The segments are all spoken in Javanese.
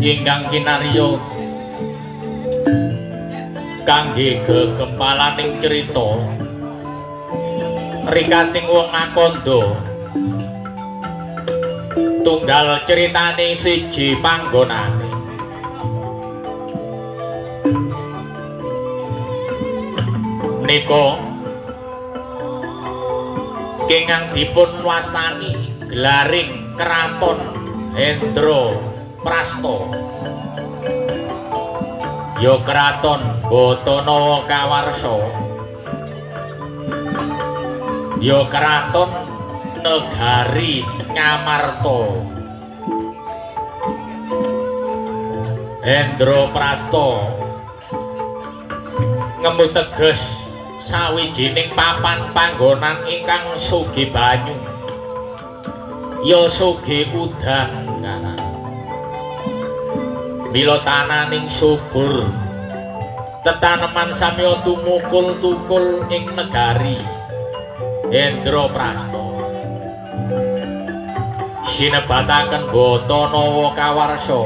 Ingkang kinarya kangge gegempalaning crita rikating wong ngakandha tunggal critane siji panggonane. Menika kenging dipun wastani gelaring Kraton Hendra Prasta, ya Kraton Batanawa Kawarsa, ya Kraton Negari Ngamarta. Hendra Prasta ngemu teges sawijining papan panggonan ingkang sugih banyu, ya sugih udan karan. Mila tananing subur, tetaneman samya tumukul-tukul ing negari Hendra Prasta. Sinebataken Batanawa Kawarsa,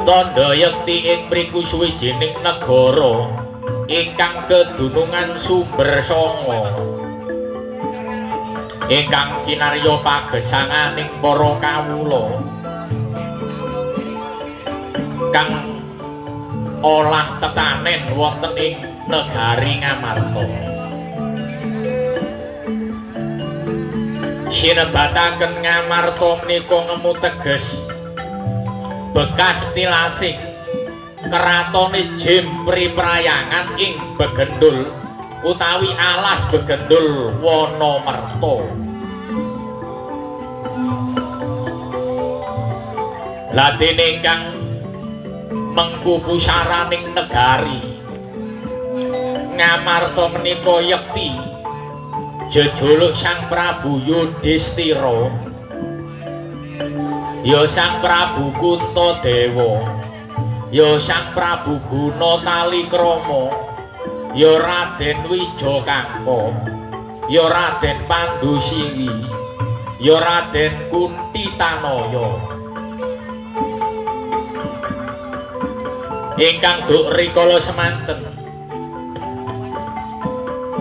tandha yekti ing mriku suwijining negara ingkang kedunungan sumber sanga, ingkang kinarya pagesanganing para kawula kang olah tetanen wonten ing negari Ngamarta. Sinebataken Ngamarta menika ngemu teges bekas tilasing keratone Jempri Prayangan ing Begendul utawi alas Begendul Wonomerta. Ladene ingkang mengku pusaraning negari Ngamarta menika yekti jejuluk Sang Prabu Yudhistira, ya Sang Prabu Kuntadewa, ya Sang Prabu Guna Talikrama, ya Raden Wijakangka, ya Raden Pandusiwi, ya Raden Kuntitanaya. Ingkang duk rikala semanten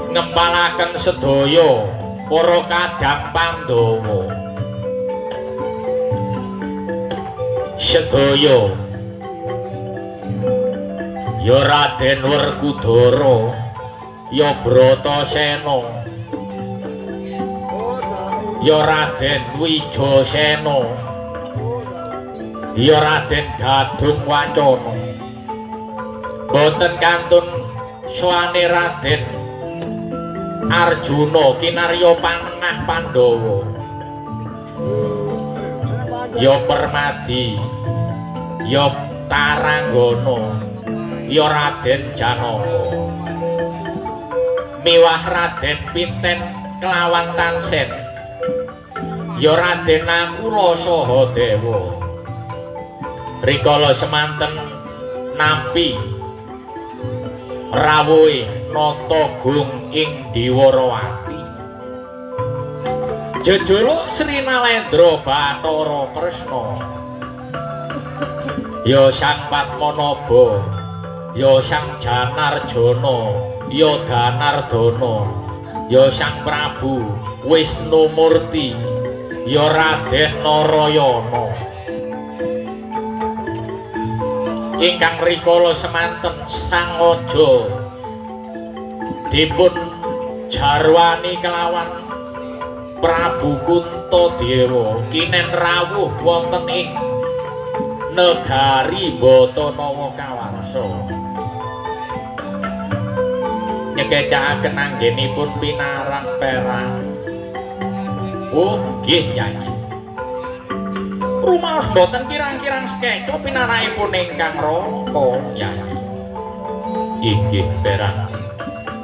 ngempalaken sedaya para kadang Pandhawa. Sedaya ya Raden Werkudara, ya Bratasena, ya Raden Wijasena, ya Raden Dadung Wacana. Boten kantun swane Raden Arjuna kinarya panengah Pandhawa, ya Permadi, ya Taranggana, ya Raden Janaka, miwah Raden Pinten kelawan Tansen, ya Raden Nakula saha Dewa. Rikala semanten nampi rawuhe nata gung ing Dwarawati, jejuluk Sri Nalendra Bathara Kresna, ya Sang Padmanaba, ya Sang Janarjana, ya Danardana, ya Sang Prabu Wisnumurti, ya Raden Narayana. Ingkang rikala semanten sangaja dipun jarwani kelawan Prabu Kuntadewa kinen rawuh wonten ing negari Batanawa Kawarsa. Nyekecakaken anggenipun pinarak perang. Oh nggih Nyai. Rumaos boten kirang-kirang sekeca pinarakipun ingkang rangka Nyai. Inggih perang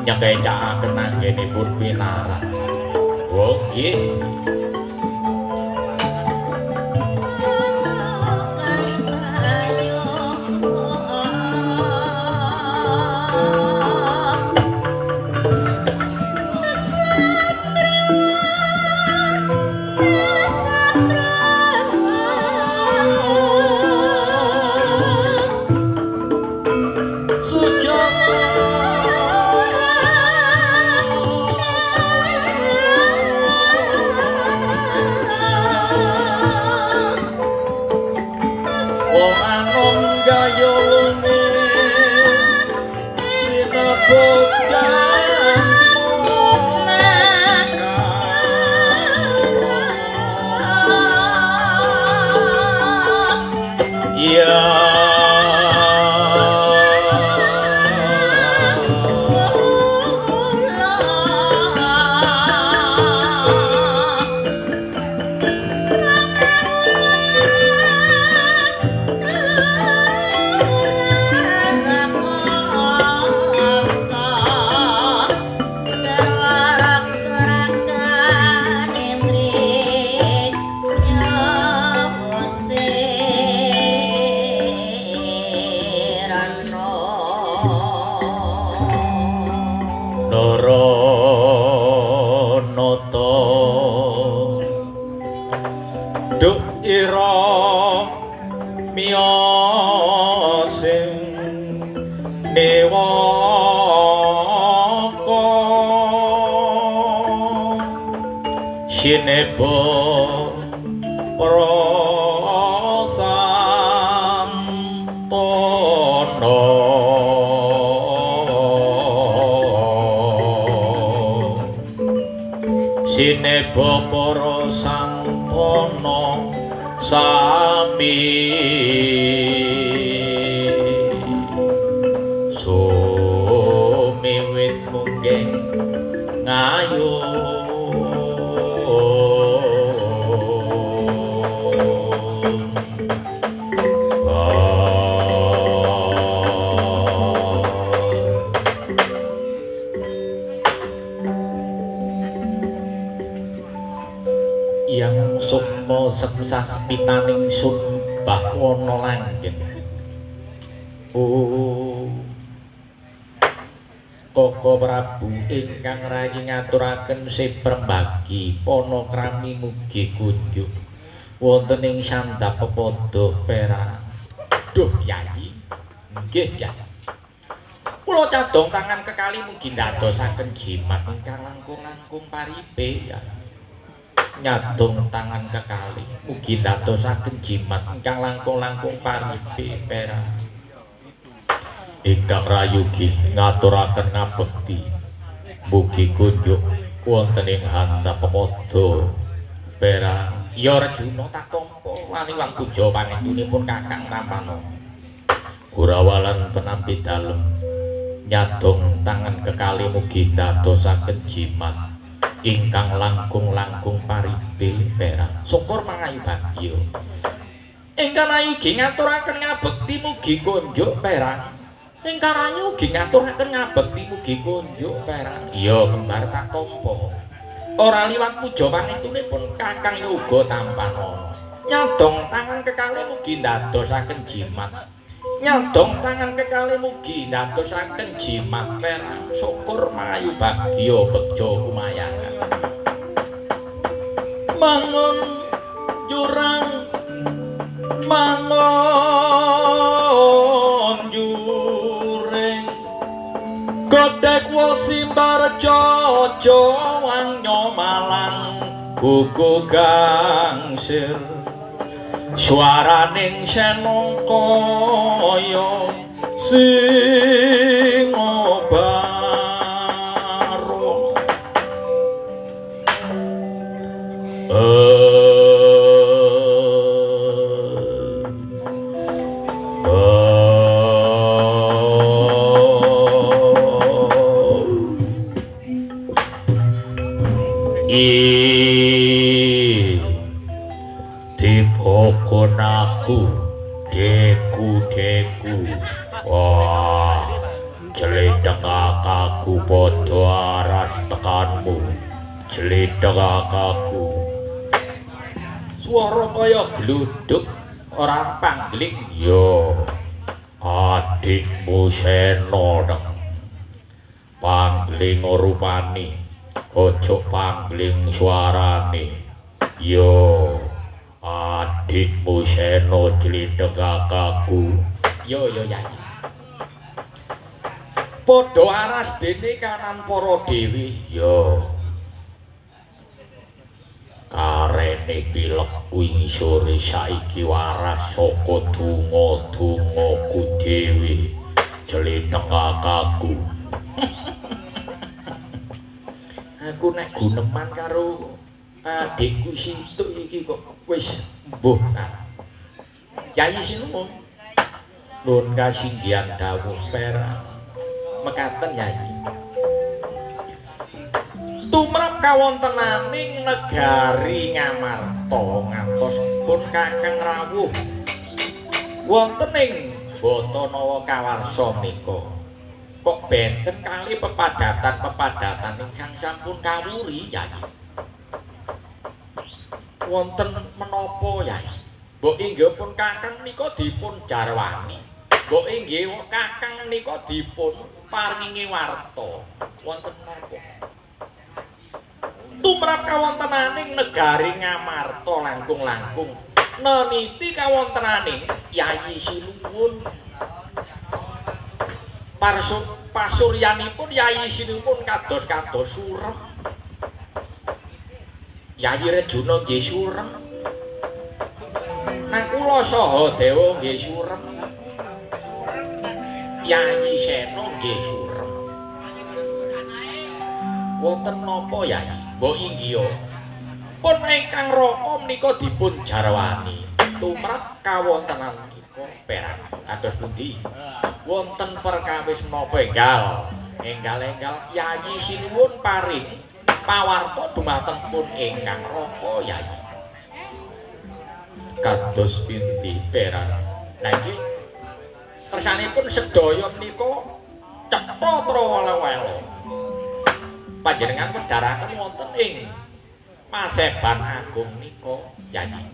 nyekecakaken anggenipun pinarak. Oh nggih. Ayo. Sineba prasantana sineba para santana sami sumiwit mungging ngayu yang sukma sasmitaning sun bahwana langgeng. Oh Koko Prabu ingkang rayi ngaturaken seprembagi panakrami mugi kunjuk wonten ing sandhap pepadha perak. Duh Yayi, nggih Yayi. Kula cadhong tangan kekali mugi ndadosaken jimat ingkang langkung-langkung paripe ya. Nyadong tangan kekali mugi ndadosaken jimat ingkang langkung-langkung paripe perak. Ingkang rayugi ngaturaken ngabekti mugi kunjuk wonten ing handap pepadha perak. Ya Arjuna tak tampa waliwang puja pangestunipun Kakang Tampana. Gurawalan penampi dalem nyadong tangan kekali mugi ndadosaken jimat ingkang langkung-langkung paripe perak. Syukur mangayu bagya. Ingkang rayugi ngaturaken ngabekti mugi kunjuk perak. Ingkang rayugi ngaturaken ngabekti mugi kunjuk perak. Ya kembar tak tampa. Ora liwat puja pangestunipun Kakang Yoga Tampanana. Nyadong tangan kekali mugi ndadosaken jimat. Nyadong tangan kekali mugi ndadosaken jimat perak. Syukur mangayu bagya begja kumayangan. Mangun jurang mangun juring godhek wosimbar jaja wangnya malang gugu gangsir swaraning senangkaya singa barung. Dipokon aku deku-deku. Wah, jletheng aku padha aras tekanmu. Jletheng aku. Swara kaya gluduk ora pangling. Ya, adikmu Sena neng. Pangling rupane, aja pangling suarane. Ya, adikmu Sena jletheng aku. Ya ya Yayi. Padha aras dene kanan para dewi. Ya. Karene pilek wingi sore saiki waras saka donga-dongaku dhewe. Jletheng aku. Aku nek guneman karo adikku situk iki kok wis mbuh. Yayi sinuwun. Nuwun kasinggihan dawuh perak. Mekaten Yayi. Tumrap kawontenaning negari Ngamarta ngantos pun Kakang rawuh wonten ing Batanawa Kawarsa menika. Kok benten kali pepadatan-pepadatan ingkang sampun kawuri Yayi. Wonten menapa Yayi? Mbok inggih pun Kakang nika dipun jarwani. Mbok inggih Kakang nika dipun paringi warta. Wonten menapa? Tumrap kawontenaning negari Ngamarta langkung-langkung neniti kawontenaning Yayi Sinuwun. Pasuryanipun Yayi Sinuwun kados-kados surem. Yayi Rejuna nggih surem. Nakula saha Dewa nggih surem. Yayi Sena nggih surem. Wonten napa Yayi? Mbok inggih. Pun ingkang raka menika dipun jarwani tumrap kawontenan menika perak. Kados pundi? Wonten perkawis menapa enggal? Enggal-enggal Yayi sinuwun paring pawarta dumateng pun ingkang raka Yayi. Kados pinti perak. Lah iki kersanipun sedaya menika cetha trawala-wala. Panjenengan wedharaken wonten ing Paseban Agung nika Yayi.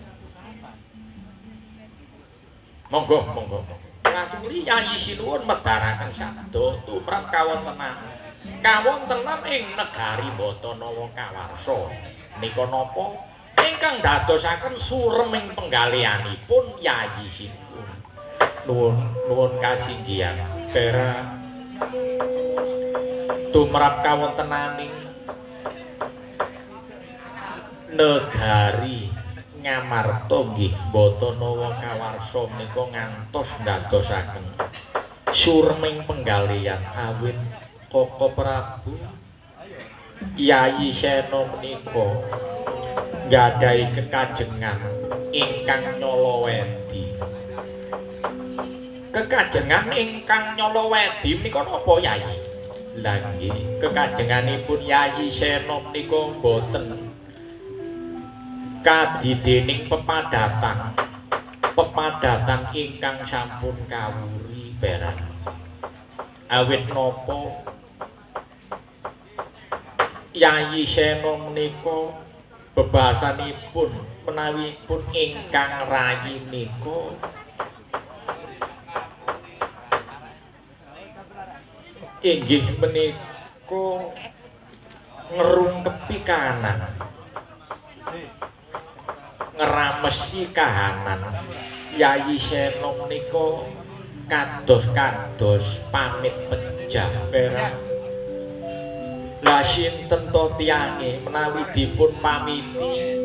Monggo, monggo. Ngaturi Yayi sinuwun medharaken sabda tumrap kawontenan. Kawontenan ing negari Batanawa Kawarsa. Nika napa ingkang dadosaken sureming penggalihanipun Yayi sinuwun. Nuwun, nuwun kasinggihan perak. Tumrap kawontenaning negari Ngamarta nggih Batanawa Kawarsa menika ngantos ndadosaken sureming penggalihan awit Koko Prabu Yayi Sena menika nggadahi kekajengan ingkang nyalawedi. Kekajengan ingkang nyalawedi menika napa Yayi? Lah nggih, kekajenganipun Yayi Sena menika boten kadidening pepadatan. Pepadatan ingkang sampun kawuri perak. Awit napa Yayi Sena menika bebasanipun menawipun ingkang rayi nika inggih menika ngerungkepi kahanan, ngramesi kahanan. Yayi Sena menika kados-kados pamit pejah perak. Lah sinten to tiyange menawi dipun pamiti,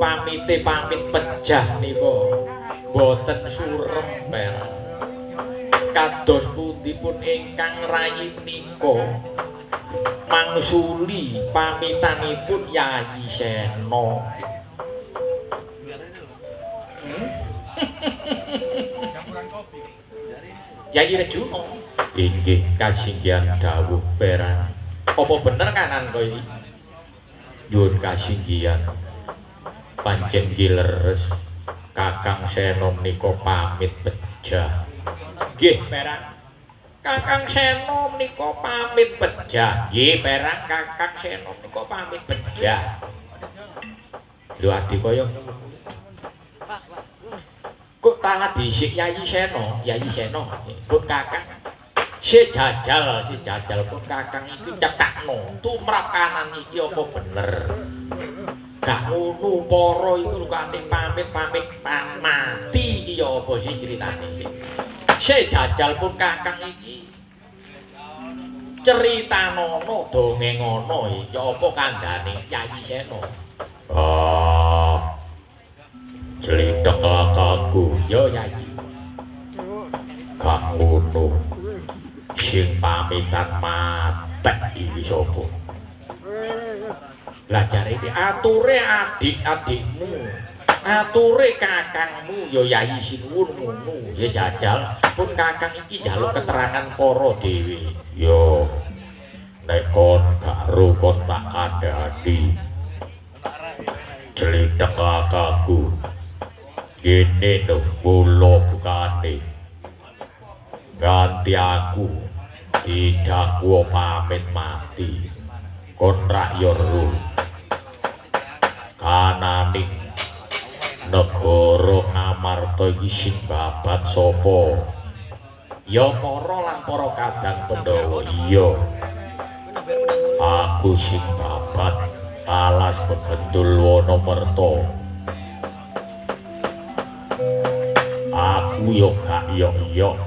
pamite pamit pejah nika boten surem perak. Kados pundi pun ingkang rayi menika mangsuli pamitanipun Yayi Sena. Yayi Rejuna inggih kasinggihan dawuh perak. Apa bener kanan kowe iki? Nyuwun kasinggihan. Pancen ki leres Kakang Sena menika pamit pejah. Nggih perak. Kakang Sena menika pamit pejah. Nggih perak, Kakang Sena menika pamit pejah. Lho adi kaya kok talah dhisik Yayi Sena, Yayi Sena pun Kakang si jajal pun Kakang iki cetakno tumrap kanan iki apa bener. Gak ngono para iku lho kate pamit-pamit mati iki ya apa sih critane iki. Si jajal pun Kakang iki critanono dongengono ya apa kandhane Yayi Sena. Ah. Jlithek kakangku ya Yayi. Gak ngono. Sing pamitan matek iki sapa? Lah jarene ature adik-adikmu, ature kakangmu ya Yayi sinuwun ngono. Ya jajal pun Kakang iki njaluk keterangan para dhewe. Ya nek kon gak ro kon tak kandhani. Jlithek kakangku. Gene lho kula bukane. Ganti aku didakwa pamit mati. Kon rak yo ro. Kananing negara Ngamarta iki sing babat sapa? Ya para lan para kadang Pandhawa. Iya. Aku sing babat alas Begendul Wonomerta. Aku yo gak yo-yo.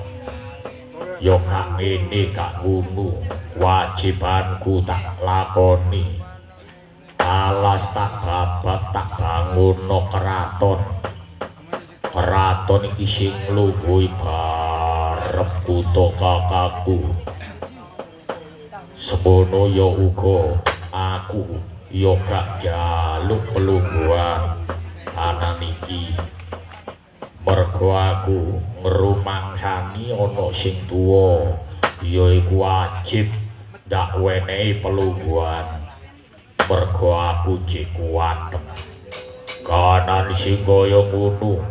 Yo gak ngene gak ngono. Wajibanku tak lakoni. Alas tak babat tak bangunno keraton. Keraton iki sing lungguhi barep kutha kakangku. Semono ya uga aku ya gak njaluk pelungguhan anan iki. Mergo aku ngrumangsani ana sing tuwa, ya iku wajib ndak wenehi pelungguhan. Mergo aku jek kuat. Kanan sing kaya ngono.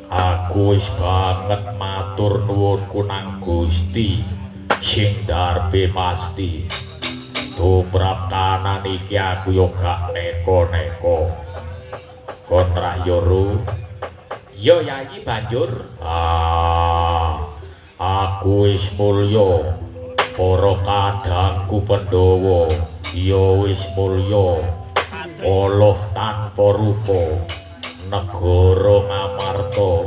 Aku wis banget matur nuwunku nang Gusti sing darbe pasti. Tumrap kanan iki aku yo gak neko-neko. Kon rak yo ru. Yo Yayi banjur. Ah, aku wis mulya. Para kadangku Pandhawa ya wis mulya. Allah tanpa rupa. Negara Ngamarta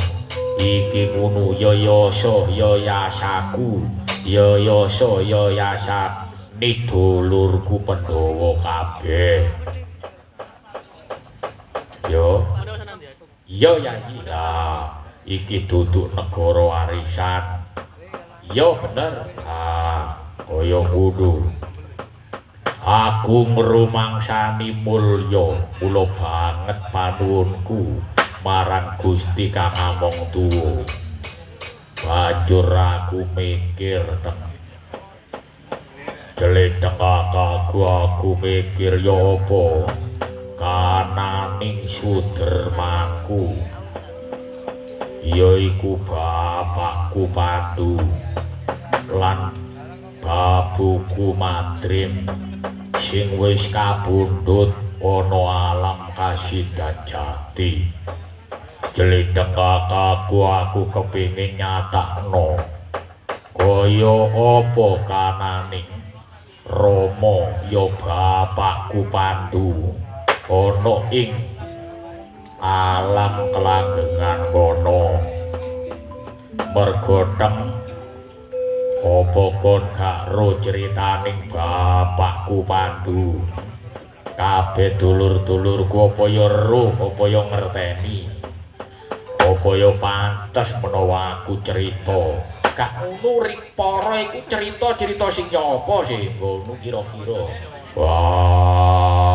iki ngono ya yasa ya yasaku ya yasa ya yasane dulurku Pandhawa kabeh. Yo ya Yayi lah iki duduk negara warisan. Ya bener. Ah, kaya ngono. Aku ngrumangsani mulya, mula banget panuwunku marang Gusti kang among tuwa. Banjur aku mikir teng jletheng kakangku, aku mikir ya apa kananing sudermaku yaiku bapakku Pandu lan babuku Madrim sing wis kabundut ana alam kasidan jati. Jletheng kakangku, aku kepingin nyatakno kaya apa kananing Rama ya bapakku Pandu ana ing alam kelanggengan kono. Mergo teng apa kon gak ro critaning bapakku Pandu? Kabeh dulur-dulurku apa ya ro, apa ya ngerteni? Apa ya pantes menawa aku cerita? Gak ngono rikpara iku cerita-cerita sing ya apa sih ngono kira-kira. Wah.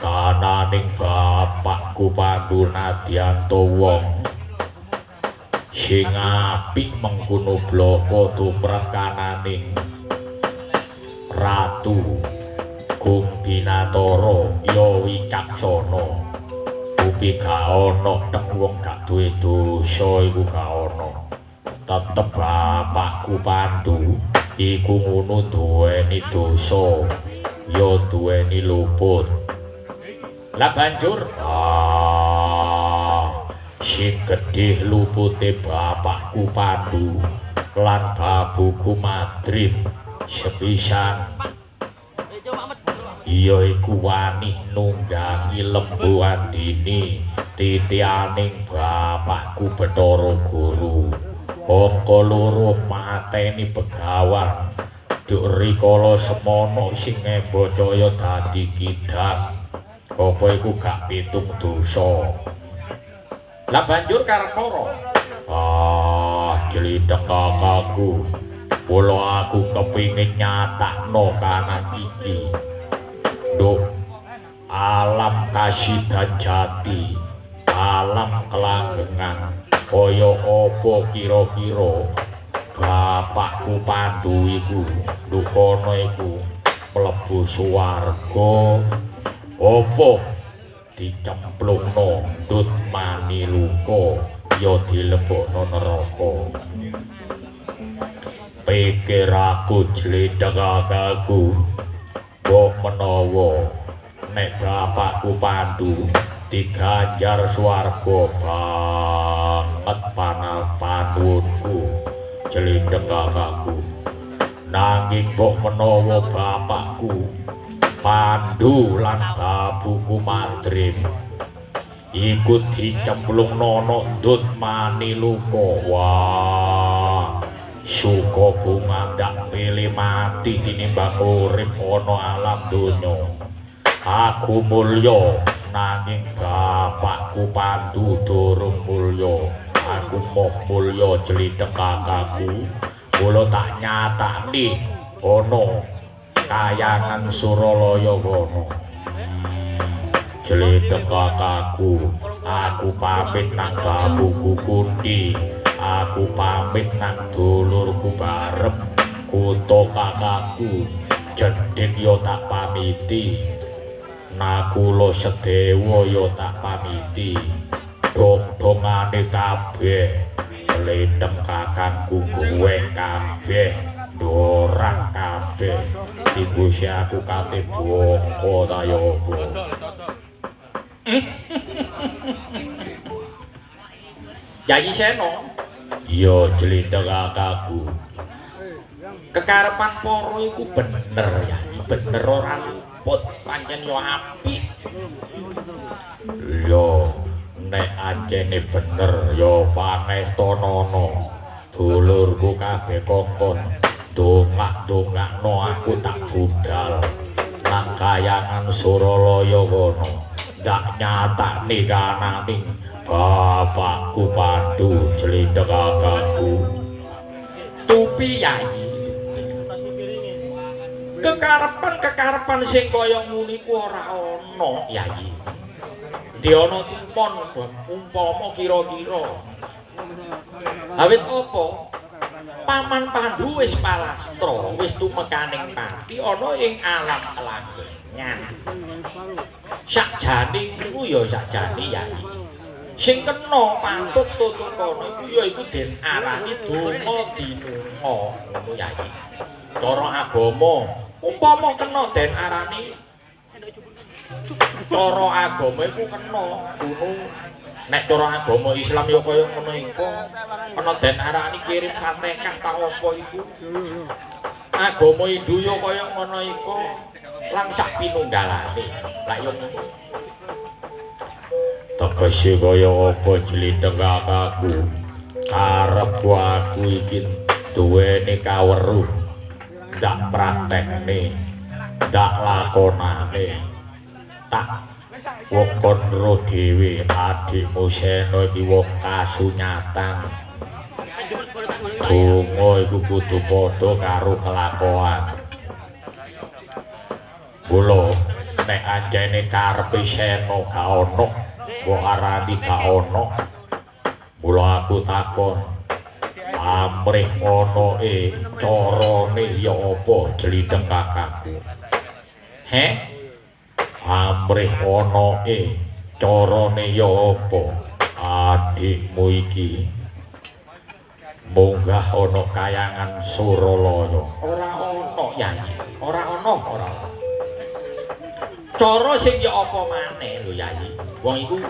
Kananing bapakku Pandu nadyan wong sing apik mengkono blaka tumrap kananing Ratu Gung Binatara ya wicaksana. Upi gak ana teng wong gak duwe dosa iku gak ana. Tetep bapakku Pandu iku ngono duweni dosa ya duweni luput. Lah banjur sing gedhe lupute bapakku Pandu lan babuku Madrim sepisan iya iku wani nunggangi lembu andini titianing bapakku Bathara Guru. Angka loro mateni begawan duk rikala semono sing ngebocaya dadi kidang. Apa iku gak pitung dosa? Lah banjur karepara. Ah, jlitheng kakangku. Mula aku kepingin nyatakno kanan iki. Nduk alam kasidan jati, alam kelanggengan kaya apa kira-kira bapakku Pandu iku nduk kono iku mlebu swarga apa dicemplungno ndut maniluka ya dilebokno neraka. Pikir aku jletheng kakangku, mbok menawa nek bapakku Pandu diganjar swarga banget panuwunku jletheng kakangku. Nanging mbok menawa bapakku Pandu lan babuku Madrim iku dicemplungno ana ndut maniluka. Wah, Suka bunga ndak pilih mati tinimbang urip ana alam donya. Aku mulya nanging bapakku Pandu durung mulya. Aku moh mulya jlitheng kakangku. Kula tak nyatakne ana kayangan Suralaya kono. Jlitheng kakangku, aku pamit nang babuku Kunti. Aku pamit nang dulurku barep kutha kakangku. Jedhik ya tak pamiti. Nakula Sedewa ya tak pamiti. Dong-dongane kabeh letheng kakangku goweng kabeh, dorak kabeh. Timbuse aku kate bongko ta ya apa. Yayi Sena. Iya jlitheng kakangku. Kekarepan para iku bener Yayi, bener ora luput, pancen ya apik. Iya, nek ancene bener ya pangestanana. Dulurku kabeh kongkon dongak-dongakno aku tak budal nang kayangan Suralaya kono. Ndak nyatakne kananing bapakku Pandu jlitheng kakangku. Tupi Yayi. Kekarepan-kekarepan sing kaya ngono iku ora ana Yayi. Ndi ana tumon umpama kira-kira. Awit apa? Paman Pandu wis palastra, wis tumekaning pati ana ing alam kelanggengan. Sakjane iku ya sakjane Yayi. Sing kena patut tutukana iku ya iku den arani donga dinunga ngono Yayi. Cara agama umpama kena den arani cara agama iku kena ngono. Nek cara agama Islam ya kaya ngono iku. Kena den arani kirim Fatihah ta apa iku. Agama Hindu ya kaya ngono iku. Lan sak pinunggalane. Lah ya ngono. Tegese kaya apa jlitheng kakangku. Karepku aku iki duweni kaweruh. Ndak praktekne, ndak lakonane. Tak wong kon ro dhewe adikmu Sena iki wong kasunyatan. Donga iku kudu padha karo kelakuan. Mula nek ancene karepe Sena gak ana, mbok arani gak ana. Mula aku takon, amrih ana carane ya apa jlitheng kakangku? Heh? Amrih ana carane ya apa? Adikmu iki munggah ana kayangan Suralaya. Ora ana Yayi, ora ana, ora ana. Cara sing ya apa maneh lho Yayi. Wong iku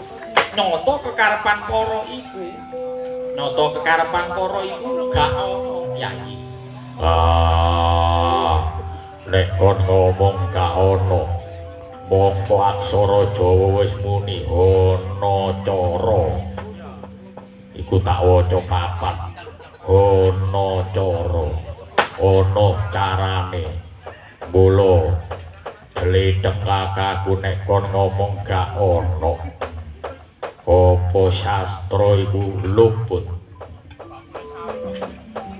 nyata kekarepan para iku. Nyata kekarepan para iku gak ana Yayi. Ah, nek kon ngomong gak ana, mongko aksara Jawa wis muni ana cara. Iku tak waca papat. Ana cara, ana carane. Mula jlitheng kakangku nek kon ngomong gak ana. Apa sastra iku luput?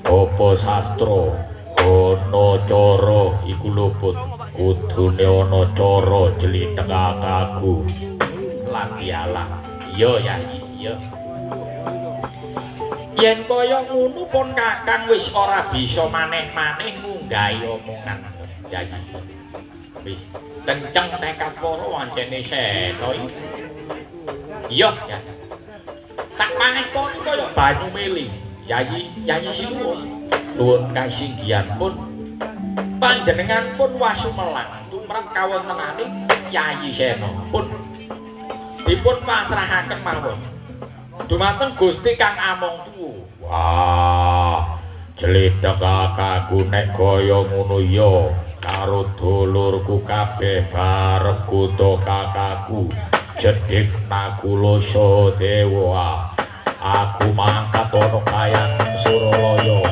Apa sastra ana cara iku luput? Kudune ana cara jlitheng kakangku. Latialah. Iya Yayi, iya. Yen kaya ngono pun kakang wis ora bisa maneh-maneh ngunggahi omongan Yayi. Wis kenceng tekad para wancene Sena iki. Iya, ya. Tak pangestoni kaya banyu mili. Yayi, Yayi sinuwun. Nuwun kasinggihan pun panjenengan pun wasumelang tumrap kawontenane Yayi Sena pun dipun pasrahaken mawon dumateng Gusti Kang Among Tuwa. Wah, jlitheng kakangku nek kaya ngono ya karo dulurku kabeh barep kutha kakangku jedhik Nakula Sadewa. Aku mangkat ana kayangan Suralaya.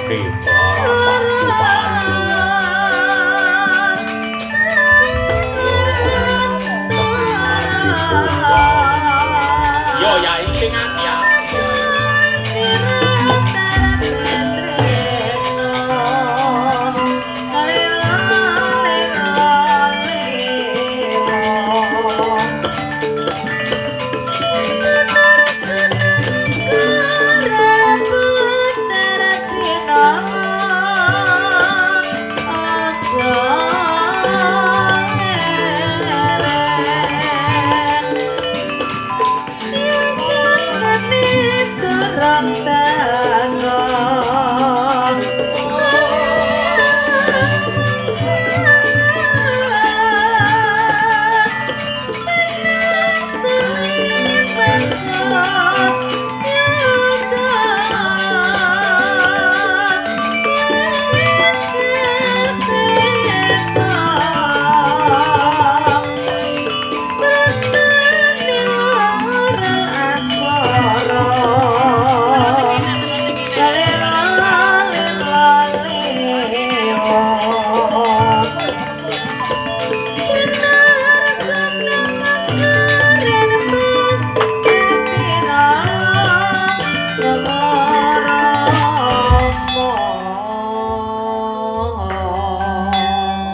Ngerti bapakku padu. Yo yai sing ati-ati.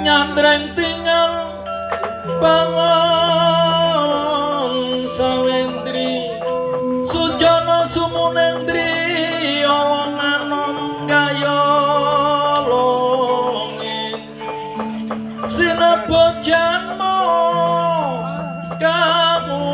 Nyandreng tinggal bangun sawendri sujana sumunendri awa manom kaya longin sinebut janma kamu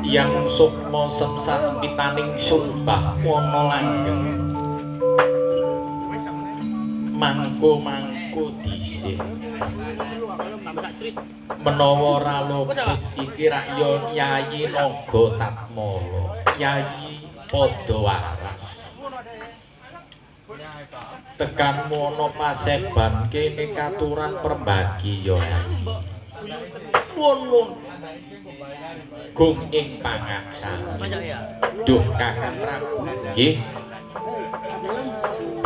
yang sukma semsasmitaning sumbah wana langgeng mangko-mangko dhisik menawa ora luput iki rak ya Yayi Naga Tatmala Yayi padha waras tekan ana paseban kene katuran perbagi ya Yayi nuwun gung ing pangaksami duh Kakang Prabu nggih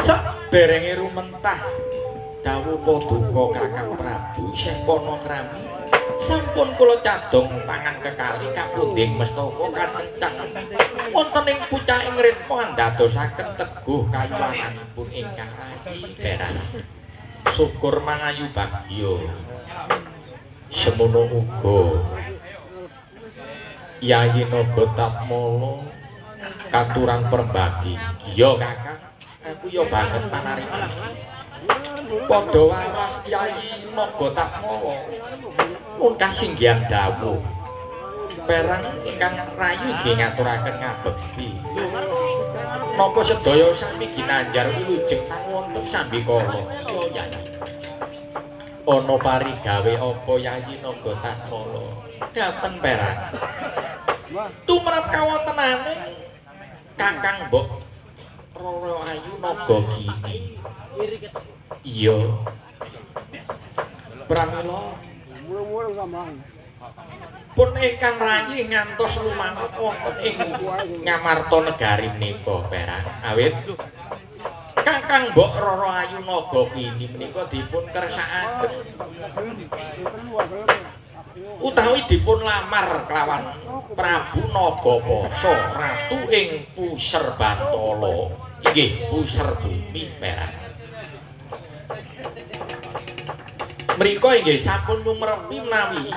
saderenge rumentah dawuh paduka Kakang Prabu Syekh Panakrami sampun kula cadhong tangan kekali kapundhing mestaka kacencang wonten ing pucaking ritma andadosaken teguh kayuwananipun ingkang rayi perak syukur mangayu bagya semono uga Yayi Naga Tatmala katuran perbagi. Iya Kakang, aku ya banget panariman. Padha waras Yayi Naga Tatmala pun kasinggihan dawuh. Perang ingkang rayi nggih ngaturaken ngabekti. Napa sedaya sami ginanjar wilujeng tan wonten sambikala. Iya Yayi. Ana parigawe apa Yayi Naga Tatmala? Dateng perang. Tumrap kawontenane Kakang Mbok Roro Ayu Naga Gini. Iya. Pramila pun ingkang rayi ngantos lumanget wonten ing Ngamarta negari menika perang. Awit Kakang Mbok Roro Ayu Naga Gini menika dipun kersakaken utawi dipun lamar kelawan Prabu Nagapasa ratu ing Puserbantala inggih Puser Bumi perak. Mriko inggih sampun nyumrepi menawi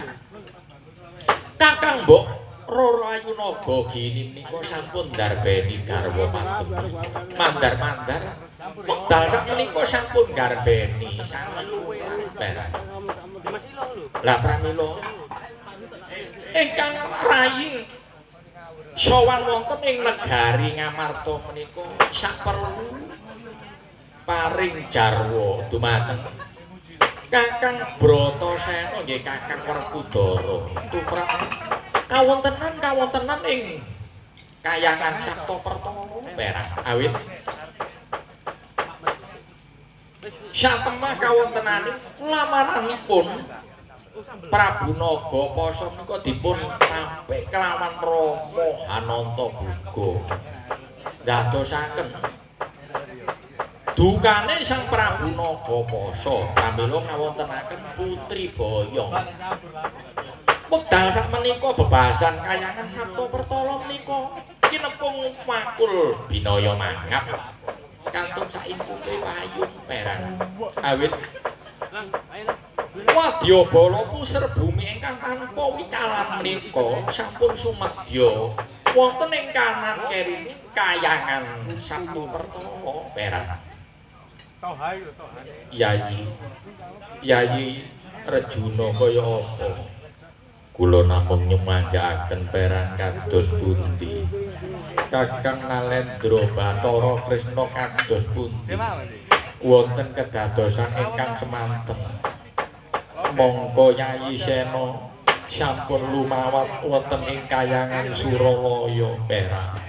Kakang Mbok Roro Ayu Naga Gini menika sampun ndarbeni garwa matemi mandar-mandar wekdal sakmenika sampun garbeni sangen perak. Lah pramila ingkang rayi sowan wonten ing negari Ngamarta menika saperlu paring jarwa dumateng Kakang Bratasena nggih Kakang Werkudara tumrap kawontenan ing kayangan Sapta Pertama perak. Awit Satemah kawontenane lamaranipun Prabu Nagapasa menika dipun tampik kelawan Rama Hanantabuga. Ndadosaken dukane Sang Prabu Nagapasa pramila ngawontenaken putri boyong. Wekdal sakmenika bebasan kayangan Sabta Pertala menika kinepung makul binaya mangap kantun saimpuke payung perang. Awit wadyabala puser bumi ingkang tanpa wicalan menika sampun sumedya wonten ing kanan kerine kayangan Sabta Pertala perang. Yayi Yayi Rejuna kaya apa? Kula namung nyumanggaaken perang kados pundi? Kakang Nalendra Bathara Kresna kados pundi? Wonten kedadosan ingkang semanten. Mongko Yayi Sena sampun lumawat wonten ing kayangan Suralaya perang.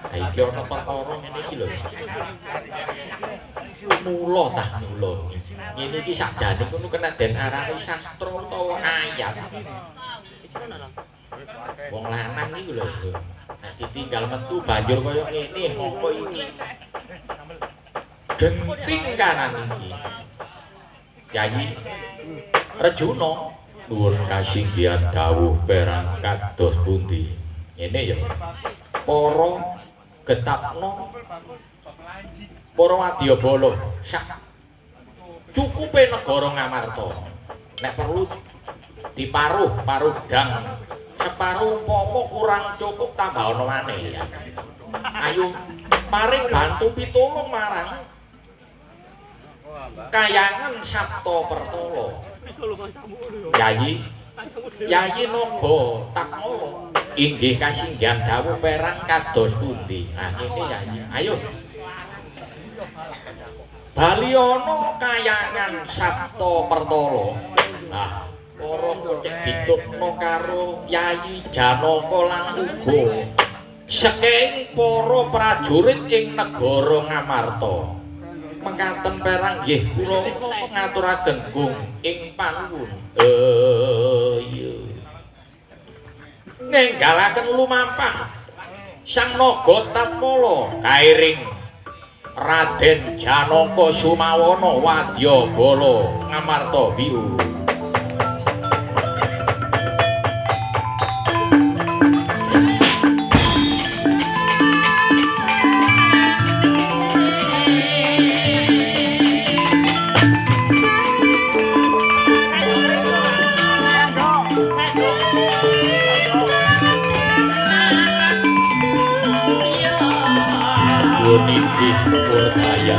Ha iki ana perkara ngene iki lho. Mula tah mula. Ngene iki sakjane ngono kena den arani sastra utawa ayat. Wong lanang iki lho. Nek ditinggal metu banjur kaya ngene mongko iki genting kanan iki. Yayi Rejuna nuwun kasinggihan dawuh perang kados pundi. Ngene ya. Para getapna para wadyabala sak cukupe negara Ngamarta. Nek perlu diparuh, parudang separuh umpama kurang cukup tambah ana maneh ya. Ayo paring bantu pitulung marang kayangan Sabta Pertala. Yayi Yayi Naga Takmala inggih kasinggihan dawuh perang kados pundi. Nah ngene Yayi, ayo bali ana kayangan Sabta Pertala. Nah para kocek ditutno karo Yayi Janaka lan uga saking para prajurit ing negara Ngamarta. Mekaten perang nggih kula ngaturaken gung ing panuwun. Iya. Nenggalaken lumampah Sang Naga Tatmala kairing Raden Janaka Sumawana wadyabala Ngamarta biu. Niki Purdaya.